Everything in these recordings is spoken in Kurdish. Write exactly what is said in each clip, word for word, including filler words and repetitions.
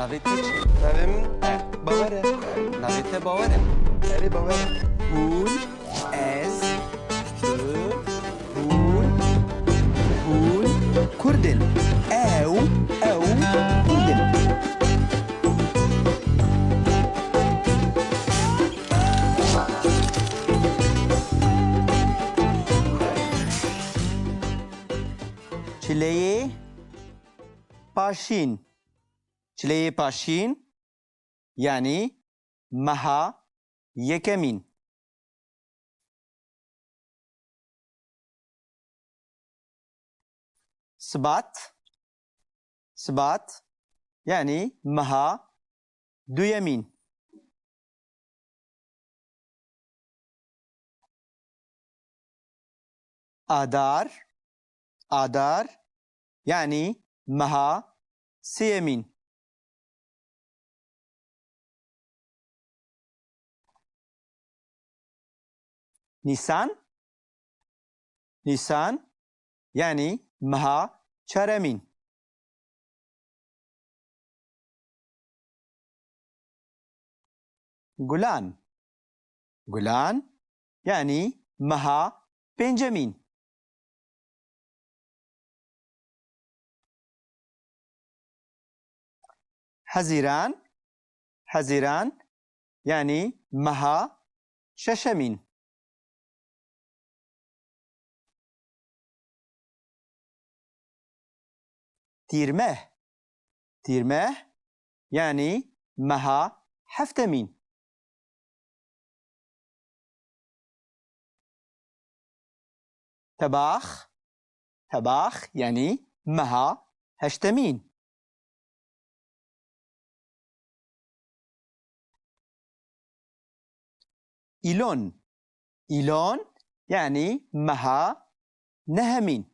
Navê te çi? Navê min E. Bawer e. Navê te Bawer e. Erê, Bawer e. Hûn, ez, tu, hûn, hûn Kurd in. Ew, ew Kurd in. Çileyê paşîn. Çileyê paşîn, yanî meha yekemîn. Sibat, sibat, yanî meha duyemîn. Adar, adar, yanî meha sêyemîn. Nîsan, nîsan, yanî meha çaremîn. Gulan, gulan, yanî meha pêncemîn. Hezîran, hezîran, yanî meha şeşemîn. Tîrmeh, tîrmeh, yanî meha heftemîn. Tebax, tebax, yanî meha heştemîn. Îlon, îlon, yanî meha nehemîn.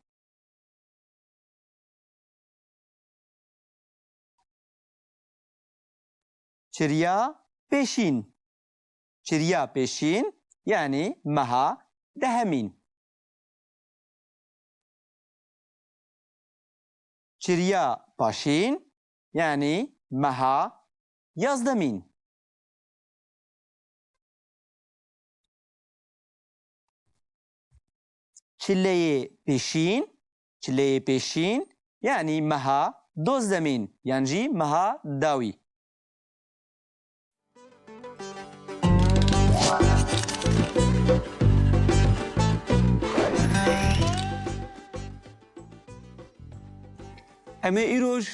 Çiriya pêşîn. Çiriya pêşîn, yanî meha dehemîn. Çiriya paşîn, yanî meha yazdemîn. Çileyê pêşîn, çileyê pêşîn, yanî meha dozdemîn, yan jî meha dawî. Em ê îroj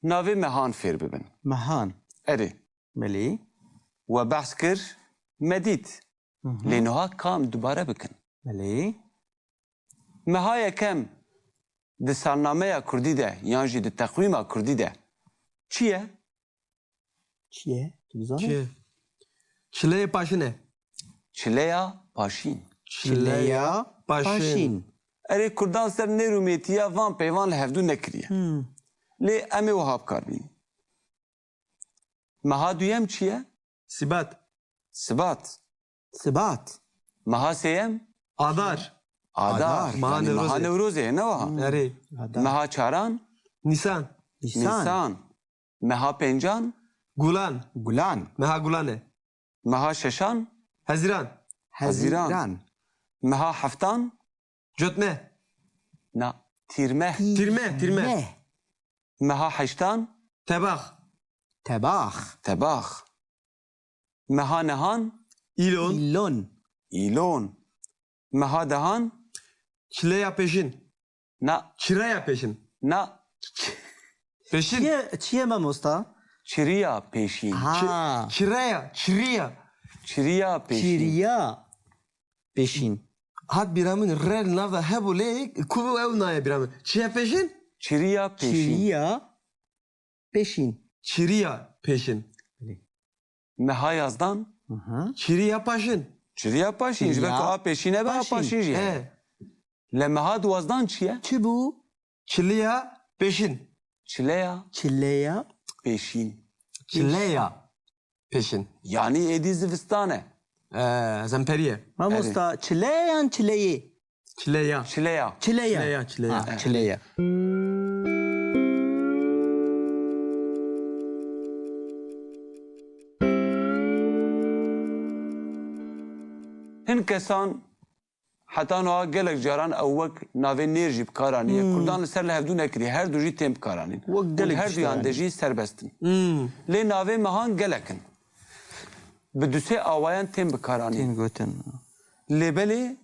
navê mehan fêr bibin. Mehan. Erê. Belê. We behs kir, me dît. Hı hı. Lê niha ka em dubare bikin. Belê. Meha yekem di salnameya kurdî de yan jî di teqwîma kurdî de çi ye? Çi ye? Tu dizanî? Çi ye? Çileyê paşîn e. Çileya paşîn. Çileya paşîn. Erê, kurdan ser nêrûmêtiya van peyvan li hevdû nekiriye. Hmm. Lê em ê wiha bi kar bînin. Meha duyem çi ye? Sibat. Sibat. Sibat. Meha sêyem? Adar. Adar. Adar. Meha Yanî meha Newrozê. Newrozê ye, ne wiha? Hmm. Erê. Adar. Meha çaran? Nîsan. Nîsan. Nîsan. Meha pêncan? Gulan. Gulan. Meha Gulan e. Meha şeşan? Hezîran. Hezîran. Hezîran. Meha heftan? Cotme. Na, tîrmeh. Tîrmeh, tîrmeh. Tîrmeh. Meha heştan? Tebax. Tebax. Tebax. Meha nehan? Îlon. Îlon. Îlon. Meha dehan? Çileya pêşîn. Na. Çireya pêşîn. Na. Pêşîn. Çi ye, çi ye mamosta? Çiriya pêşîn. Ha. Çi-, çireya, çiriya. Çiriya pêşîn. Çiriya pêşîn. Hat bîra min re li nav de hebû lê ku ew naye bîra min. Çi ye pêşîn? Çiriya pêşîn. Çiriya pêşîn. Çiriya pêşîn. Belê. Meha yazdan? Aha. Çiriya paşîn. Çiriya paşîn. Ji ber ku a pêşîn e, be a paşîn jî heye. E. Le meha duwazdan çi ye? Çi bû? Çiliya pêşîn. Çileya? Çileya? Pêşîn. Çileya pêşîn. Yanî êdî zivistan e. E, zemperî ye. Mamosta, çile yan çileyê? Çileya. Çileya. Çileya. Çileya, çileya. Ha, çileya. Hin kesan heta niha gelek caran ew wek navê nêr jî bi kar aniye. Hmm. Kurdan li ser li hevdû nekiriye. Her du jî tên bi kar anîn. Wek gelek Û her duyan de jî serbest in. Hmm. Lê navê mehan gelek in. Bi du sê awayan tên bi kar anîn. Tên gotin. Lê belê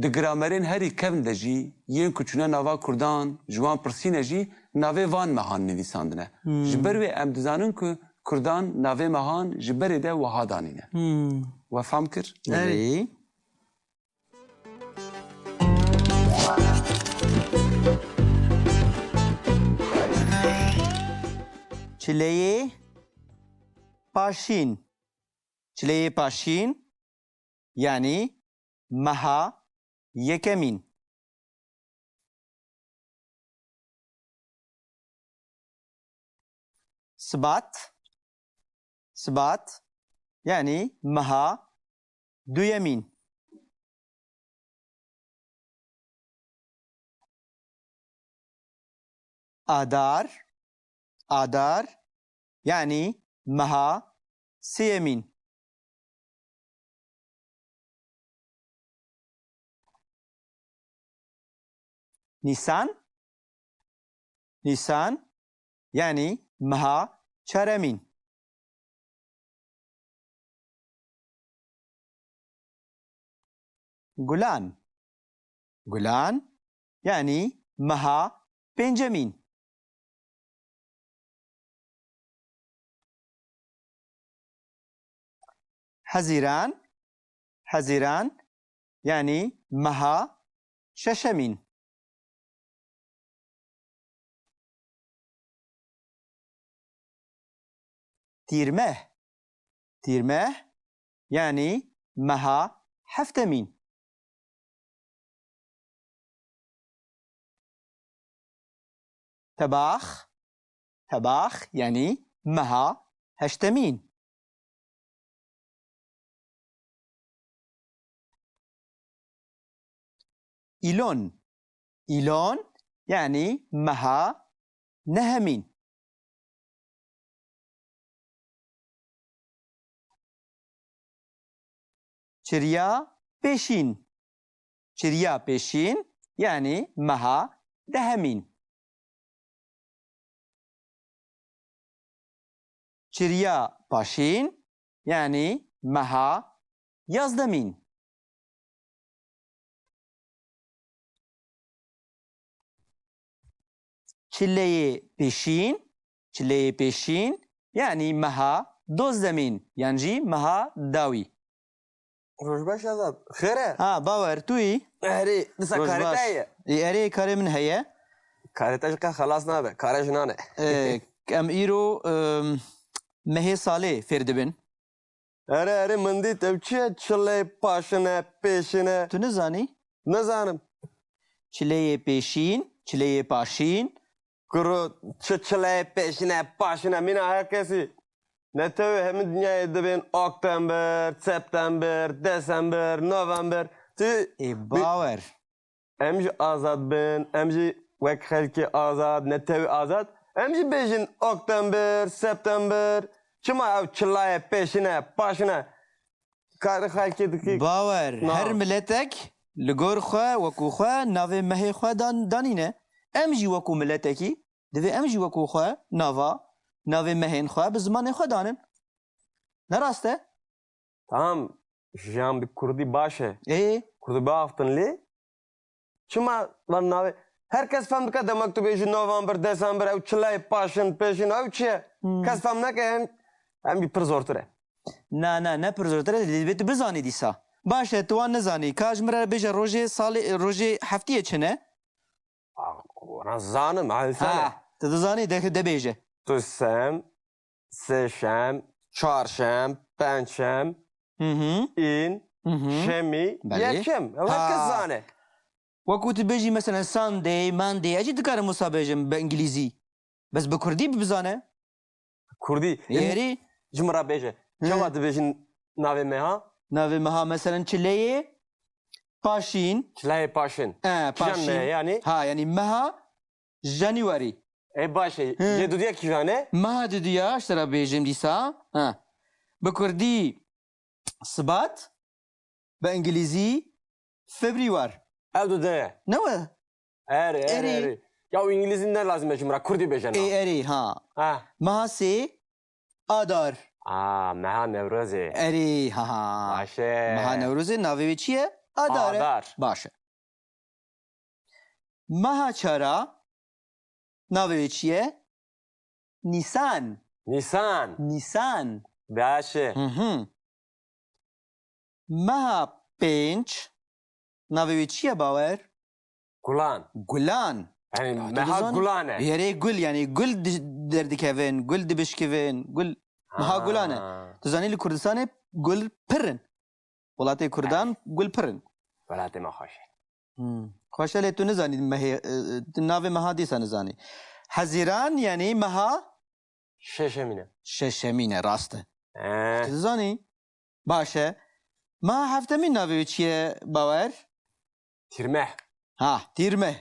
di gramerên herî kevn de jî yên ku çûne nava kurdan, ji wan pirsîne jî navê van mehan nivîsandine. Hmm. Ji ber wê em dizanin ku kurdan navê mehan ji berê de wiha danîne. Hmm. We fam kir? Erê. Erê. Çileyê paşîn. Çileyê paşîn, yanî meha yekemîn. Sibat, sibat, yanî meha duyemîn. Adar, adar, yanî meha sêyemîn. Nîsan, nîsan, yanî meha çaremîn. Gulan, gulan, yanî meha pêncemîn. Hezîran, hezîran, yanî meha şeşemîn. Tîrmeh, tîrmeh, yanî meha heftemîn. Tebax, tebax, yanî meha heştemîn. Îlon, îlon, yanî meha nehemîn. Çiriya pêşîn. Çiriya pêşîn, yanî meha dehemîn. Çiriya paşîn, yanî meha yazdemîn. Çileyê pêşîn, çileyê pêşîn, yanî meha dozdemîn, yan jî meha dawî. Roj baş Azad. Xêr e? Ha, Bawer, tu yî? Erê, disa Roj karê baş. Te ye? Ê, erê, karê min heye. Karê te ji qe xelas nabe, kare jinan e. Ê, em îro, em, mehê salê fêr dibin. Erê, erê, min dît, ew çi ye? Çilê paşin e, pêşin e. Tu nizanî? Nizanim. Çileyê pêşîn, çileyê paşîn. Kuro, çi çileyê pêşin e, paşin e, mîna her kesî. Netewê hemî dinyayê dibên Oktember, September, Desember, November. Ti Ê bi- Bawer. Em jî azad bin, em jî wek xelkê azad, netewê azad, em jî bêjin Oktember, September. Çima ew çilayê pêşin e, paşin e? Karê xelkê dikî. Bawer, Na. Her miletek li gor xwe, wekû xwe, navê mehê xwe dan-, danîne. Em jî wekû miletekî, divê em jî wekû xwe nava, navê mehên xwe bi zimanê xwe danin. Ne rast e? Tamam, jiyan bi kurdî baş e. Ê? Kurdî biaftin lê. Çima van navê? Her kes fem dike, demek tu bêjî November, Desember, ew çilayê paşin, pêşin, ew çi ye? Hmm. Kes fem neke, em, em jî pir zortir e. Na, na, ne pir zortir e, divê tu bizanî dîsa. Baş e, tu wan nizanî. Ka ji min re bêje rojê salê, rojê heftiyê çi ne? Ah, wana zanim, ha, insane. Ha, tu dizanî, de, de bêje. Tu sem, sêşem, çarşem, pençem, Hı hı. în, Hı hı. şemî, Belê. Yekem. Ew her kes Ha. zane. Wekû tu bêjî, meselen, Sunday, Monday, ez jî dikarim wisa bêjim bi îngilîzî. Bes bi kurdî bizane. Kurdî. Êrî. Ji min re bêje. Hı. Çawa dibêjin navê meha? Navê meha, meselen, çileyê paşîn. Çileyê paşîn. E, Kîjan paşîn. Mehe yani? Ha, yani meha January. E, baş e. Hı. Yê dudiya kîjan e? Meha dudiya, ji te re bêjim dîsa. Ha. Bi kurdî sibat. Bi îngilîzî Febrîwar. Ev du de. Ne we? Erê, erê, Erê. erê. Ya û îngilîzî ne lazim e ji min re, kurdî bêje na. Ê, erê, ha. Ha. Meha sê Adar. Aa, meha Newrozê. Erê, ha, ha. Baş e. Meha Newrozê navê wê çi ye? Adar e. Adar. Baş e. Meha çara navê wê çi ye? Nîsan. Nîsan. Nîsan. Baş e. Hı hı. Meha pênc navê wê çi ye, Bawer? Gulan. Gulan. Yani Ya, tu meha dizanî? gulan e. Yerê gul, yani gul di-, derdikevin, gul dibişkivin, gul. Meha gulan e. Ha. Tu zanî li Kurdistanê gul pir in. Welatê Kurdan Evet. gul pir in. Welatê me xweş e. Hmm. Xweş e, lê tu nizanî mehê, e, e, tu navê meha dîsa nizanî. Hezîran, yani meha Şeşemîn e. Şeşemîn e, rast e. He. Tu dizanî? Baş e. Meha heftemîn navê wê çi ye, Bawer? Tîrmeh. Ha, tîrmeh.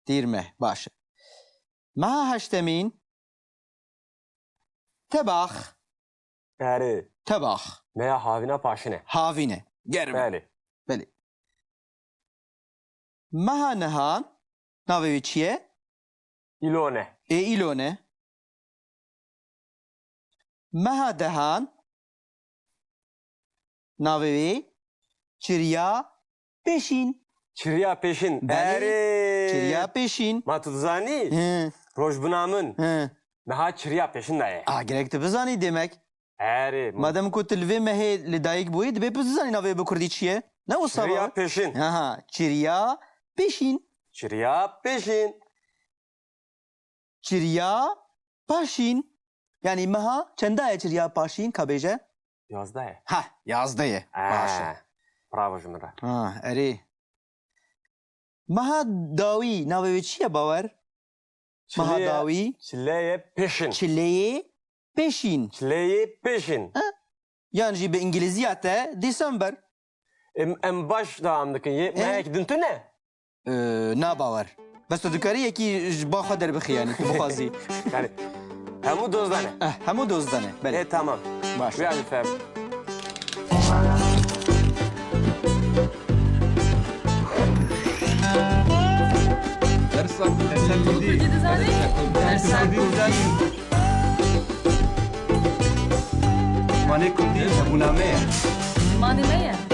Tîrmeh, baş e. Meha heştemîn Tebax. Erê. Tebax. Meha havîna paşin e. Havîn e. Germ e. Belê. Belê. Meha nehan navê wê çi ye? Îlon e. Ê, îlon e. Meha dehan navê wê Çiriya Pêşîn. Çiriya Pêşîn. Belê, Erê. Çiriya Pêşîn. Ma tu dizanî? He. Rojbina min He. meha Çiriya Pêşîn de ye. A, gerek tu bizanî demek. Erê. Madem ku tu li vê mehê li dayik bûyî, dibê tu bizanî navê bi kurdî çi ye? Ne wisa Çiriya baba? Pêşîn. Aha, Çiriya Pêşîn. Çiriya Pêşîn. Çiriya Paşîn. Yani meha çenda ye Çiriya Paşîn, ka bêje? Yazdeh ye. Ha, yazdeh ye. Ee, Baş e. Bravo ji min re. Ha, erê. Meha dawî, navê wê çi ye, Bawer? Meha Çileye, dawî. Çileyê Pêşin. Çileyê Pêşîn. Çileyê Pêşin. Ha? Yan jî bi îngilîziya te December. Em, em baş dewam dikin. Yê, Em- mehek din tune? Ee, na, Bawer. Bes tu dikarî yekî ji ba xwe derbixî, yani, tu bixwazî. Yani, hemû dozdane. Eh, hemû dozdane, belê. E, tamam. Baş. Wî alî fem. Dersa, dersa kurdî. Kurdî dizanî? Dersa kurdî dizanî. Zimanê kurdî hebûna me ye. Zimanê me ye.